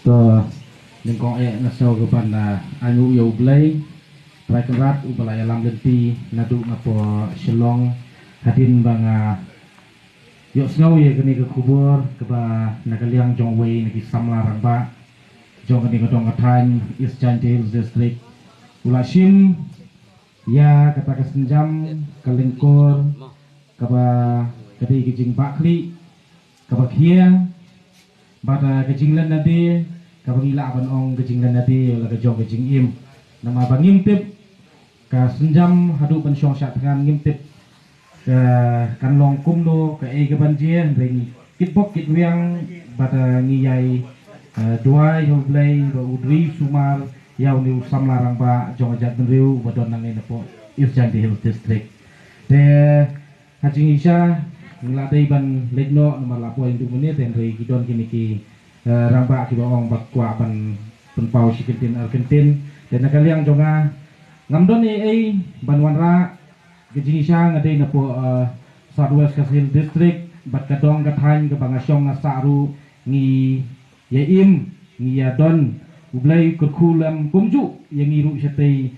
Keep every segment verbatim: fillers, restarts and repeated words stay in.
To, nyngkong eh nga sngew ka ban, ah, ainguh ïa U Blei Trai Kynrad uba la ïalam lynti naduh nga poi Shillong, hadien ba nga ïohsngew ïa kane ka khubor kaba na ka liang jong uwei na ki samla rangbah jong kane ka dong ka thaiñ East Jaintia Hills District u la shim ïa kata ka sienjam ka lyngkor kaba ka dei ka jingbahkhlieh kaba khia, bad, ah, ka jinglenade kaba ngi lah ban ong ka jinglenade la ka jong ka jingim. Namar ba ngim tip ka sienjam haduh ban shong shah thngan, ngim tip ka kan long kumno, kaei kaban jia, hynrei ngi kitbok kitwiang bad, ah, ngi ïai, ah, duwai ha U Blei ba u dei u sumar ïa une u samla rangbah jong ka jaitbynriew uba don nangne napoh East Jaintia Hills District. Te ha jingshisha ngi la dei ban leit noh namar la poi ynduh mynne, te hynrei ki don kine ki, eh, rangbah kiba ong ba kwah ban pynpaw shi kyntien ar kyntien. Te na ka liang jong nga ngam don ei ei ban wanrah. Ka jingshisha nga dei napoh, eh, South West Khasi Hills District bad ka dong ka thaiñ kaba nga shong nga sah ruh ngi ïa im, ngi ïa don. U Blei u kyrkhu lem kumjuh ïa ngi ruh shatei,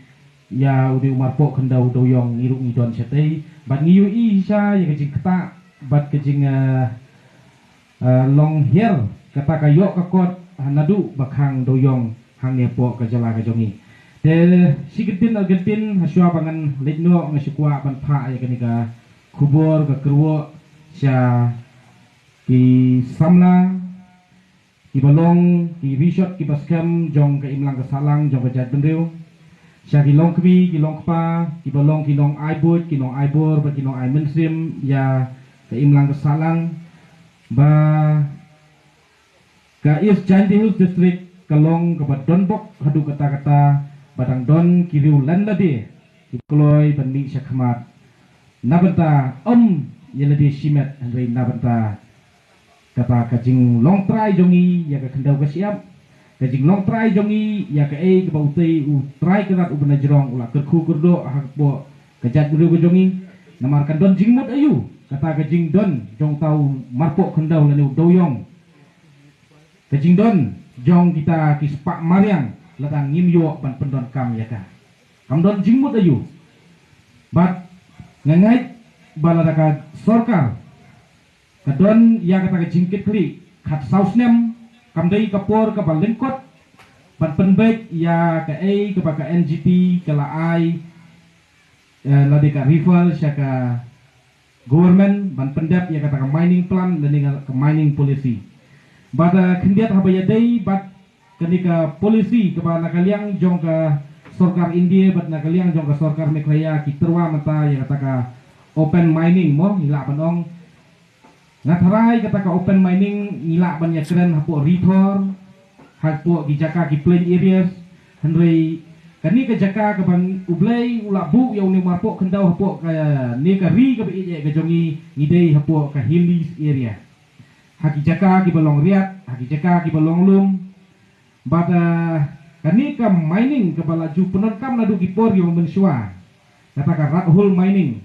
ïa une u marpoh khyndew dewiong ngi ruh ngi don shatei. Bad ngi ïohi shisha ïa ka jingktah bad ka jing, eh, eh, long hiar kata ka ïoh ka kot ha naduh ba khang dewiong hangne hapoh ka jylla ka jong ngi. Te shi kyntien ar kyntien ha shuwa ba ngan leit noh nga shu kwah ban phah ïa kane ka khubor ka kyrwoh sha ki samla kiba long ki rishot kiba skhem jong ka imlang ka sahlang jong ka jaitbynriew, sha ki longkmie ki longkpa kiba long ki nongai buit ki nongai bor bad ki nongai mynsiem ïa ka imlang ka sahlang, ba ka East Jaintia Hills District ka long kaba donbok haduh katta katta, ba dang don ki riew lynlade ki kloi ban mih shakhmat na bynta ym ïa lade shimet, hynrei na bynta kata ka jinglong trai jong ngi ïa ka khyndew ka shyiap, ka jinglong trai jong ngi ïa kaei kaba utei u Trai Kynrad uba na jrong u la kyrkhu kyrdoh hapoh ka jaitbynriew ka jong ngi. Namar kan don jingmut aïu kata ka jingdon jong uta u marpoh khyndew lane u dewiong, ka jingdon jong kita ki spah mariang lada ngim ïoh ban pyndonkam ïa ka? Kam don jingmut aïu? Bad nga ngeit ba lada ka sorkar ka don ïa kata ka jingkitkhlieh, khatsaw snem kam dei ka por kaba lyngkot ban pynbeit ïa kaei kaba ka N G T ka la ai, eh, lane ka refer sha ka government ban pyndep ïa kata ka mining plan lane ka mining policy. Bad, eh, khyndiat haba ïadei bad kane ka policy kaba na ka liang jong ka sorkar India bad na ka liang jong ka sorkar Meghalaya ki tyrwa mynta ïa kata ka open mining mo, ngi lah ban ong. Nga tharai kata ka open mining ngi lah ban ïakren hapoh Ri Thor, hapoh ki jaka ki plain areas, hynrei kane ka jaka kaba U Blei u la buh ïa une u marpoh khyndew hapoh kane ka ri kaba ïeit ka jong ngi, ngi dei hapoh ka hilly area. Ha ki jaka kiba long riat, ha ki jaka kiba long lum. Bad, eh, kane ka mining kaba la ju pyndonkam naduh ki por kiba mynshuwa, kata ka rat hole mining.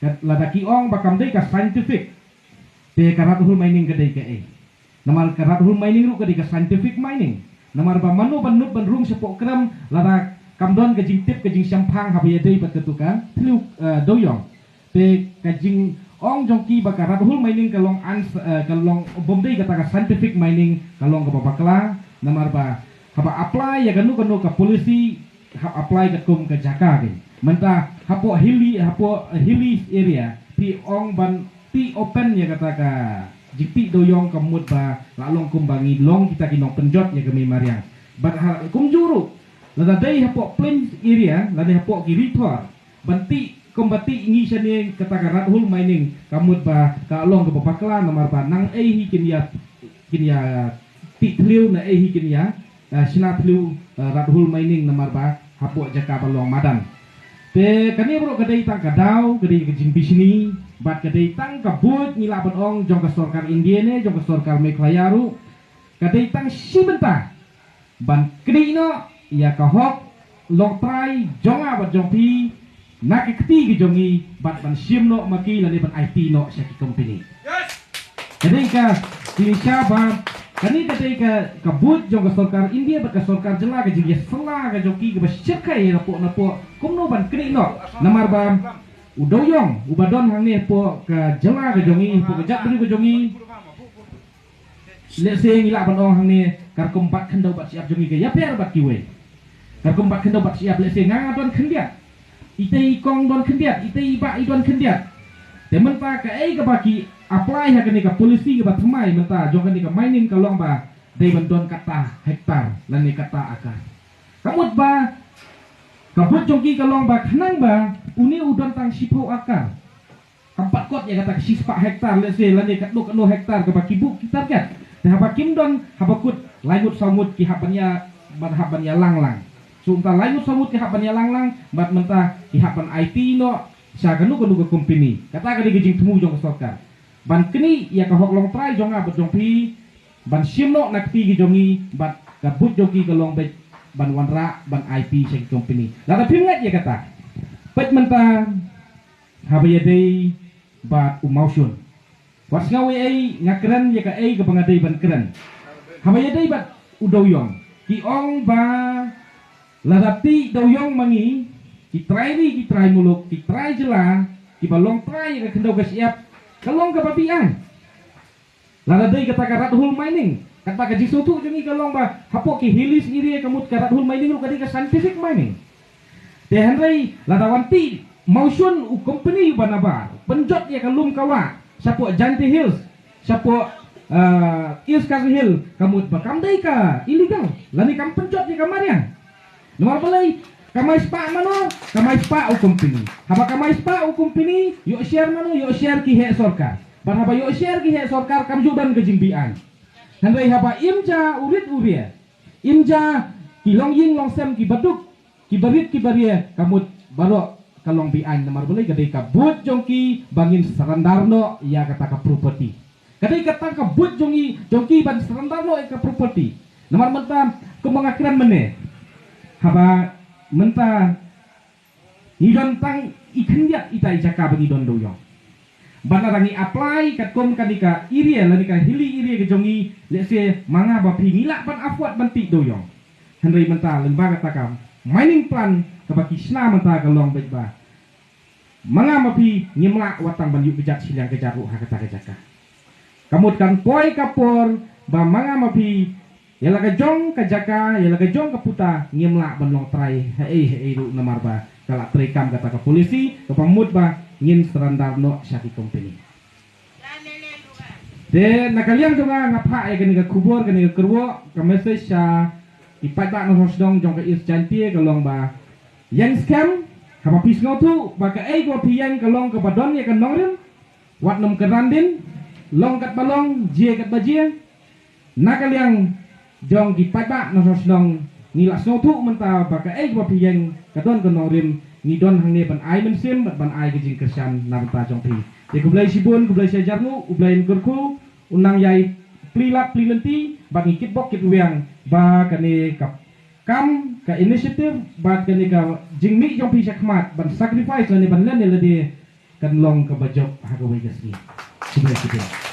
Kat-, lada ki ong ba kam dei ka scientific, te ka rat hole mining ka dei kaei? Namar ka rat hole mining ruh ka dei ka scientific mining. Namar ba mano ban nud ban rung shapoh krem lada kam don ka jingtip ka jingshemphang haba ïadei bad katu ka thliew, eh, dewiong. Te ka jingong jong ki ba ka rat hole mining ka long ans-, eh, ka long bym dei kata ka scientific mining, ka long kaba bakla. Namar ba haba apply ïa kano kano ka policy, hap apply katkum ka jaka ki. Mynta hapoh hilly, hapoh hilly area, phi ong ban tih open ïa kata ka jingtih dewiong ka mut ba la long kumba ngi long kita ki nongpynjot ïa ka mei mariang. Bad ha kumjuh ruh, lada dei hapoh plains area lane hapoh ki Ri Thor, ban tih kumba tih ngi shane kata ka rat hole mining ka mut ba ka long kaba bakla, namar ba nang ei hi kin ïa, kin ïa tih thliew, na ei hi kin ïa, eh, shna thliew, eh, rat hole mining namar ba hapoh jaka ba long madan. Te kane baroh ka dei tang ka daw, ka dei ka jingbishni, bad ka dei tang ka buit, ngi lah ban ong, jong ka sorkar India ne jong ka sorkar Meghalaya ruh, ka dei tang shi bynta ban knieh noh ïa ka hok longtrai jong nga bad jong phi na ki kti ki jong ngi, bad ban shim noh ma ki lane ban aiti noh sha ki company. Ka dei ka jingshisha ba Kane ka dei ka, ka buit jong ka sorkar India bad ka sorkar jylla, ka jingïasylla ka jong ki kaba shyrkhei napoh napoh kumno ban knieh noh. Namar ba u dewïong uba don hangne hapoh ka jylla ka jong ngi, hapoh ka jaitbynriew ka jong ngi, lehse ngi lah ban ong hangne, ka rukom bat khyndew bat shyiap jong ngi ka ïapher bad kiwei. Ka rukom bat khyndew bat shyiap, lehse nga nga don khyndiat, itei i kong don khyndiat, itei i bah i don khyndiat. Te mynta kaei kaba ki apply ha kane ka policy kaba thymmai mynta jong kane ka mining ka long ba dei ban don kata hektar lane kata akar. Ka mut ba ka buit jong ki ka long ba khnang ba une u don tang shiphew akar, kam pat kot ïa kata ka shispah hektar, lehse lane katno katno hektar kaba ki buh ki target. Te haba kim don, haba kut lai ngut saw ngut ki hap ban ïa, ban hap ban ïalang lang. So mynta lai ngut saw ngut ki hap ban ïalang lang bad mynta ki hap ban aiti noh sha kano kano ka company. Kata ka dei ka jingthmu jong ka sorkar ban knieh ïa ka hok longtrai jong nga bad jong phi, ban shim noh na kti ki jong ngi, bad ka buit jong ki ka long beit ban wanrah ban aiti sha ki company. Lada phim ngeit ïa kata, peit mynta haba ïadei bad u Mawshun, wat sngew ei ei, nga kren ïa kaei kaba nga dei ban kren. Haba ïadei bad u dewïong, ki ong ba lada tih dewïong ma ngi, ki trai ri, ki trai muluk, ki trai jylla, kiba longtrai ïa ka khyndew ka shyiap, ka long kaba beiñ. Lada dei kata ka rat hole mining, katba ka jingsngewthuh jong ngi ka long ba hapoh ki hilly area ka mut ka rat hole mining ruh ka dei ka scientific mining. Te hynrei lada wan tih Mawshun, u company uba nabar, pynjot ïa ka lum ka wah shapoh Jaintia Hills, shapoh, ah, East Khasi Hills, ka mut ba kam dei ka illegal lane kam pynjot ïa ka mariang. Namar balei? Kamai spah mano? Kamai spah u company. Haba kamai spah u company, ïoh share mano? Ïoh share ki heh sorkar. Bad haba ïoh share ki heh sorkar, kam ju don ka jingbeiñ. Hynrei haba im ja u rit u ria, im ja ki longïing longsem, kiba duk, kiba rit kiba ria, ka mut baroh ka long beiñ. Namar balei? Ka dei ka buit jong ki ba ngin surrender noh ïa kata ka property. Ka dei kata ka buit jong ngi, jong ki ban surrender noh ïa ka property. Namar mynta kumba nga kren mynne, haba mynta ngi don tang i khyndiat ita i jaka ba ngi don dewïong. Bad lada ngi apply katkum kane ka area lane ka hilly area ka jong ngi, lehse ma nga ma phi ngi lah ban afford ban tih dewïong. Hynrei mynta lyngba kata ka mining plan kaba ki shna mynta ka long beit ba ma nga ma phi ngim lah wat tang ban ïuh kjat shiliang kjat ruh ha kata ka jaka. Ka mut kan poi ka por ba ma nga ma phi, ïa la ka jong ka jaka, ïa la ka jong ka puta, ngim lah ban longtrai haei haei ruh namar ba ka la treikam kata ka policy kaba mut ba ngin surrender noh sha ki company. Te na ka liang jong nga, nga phah ïa kane ka khubor, kane ka kyrwoh, ka message sha ki paidbah nongshong shnong jong ka East Jaintia ka long ba ïeng skhem. Haba phi sngewthuh ba kaei kaba phi ïeng ka long kaba don ïa ka nongrim, wat nym kyrdan dien, long katba long, jia katba jia. Na ka liang jong ki paidbah nongshong shnong, ngi la sngewthuh mynta ba kaei kaba phi ïeng ka don ka nongrim. Ngi don hangne ban ai mynsiem bad ban ai ka jingkyrshan na bynta jong phi. Te khublei shibun, khublei shihajar nguh, U Blei un kyrkhu, un nang ïai plie lad plie lynti, bad ngi kitbok kitrwiang ba kane ka kam, ka initiative bad kane ka jingmih jong phi shakhmat ban sacrifice lane ban len ïa lade kan long kaba jop ha kawei ka sngi. Khublei shibun.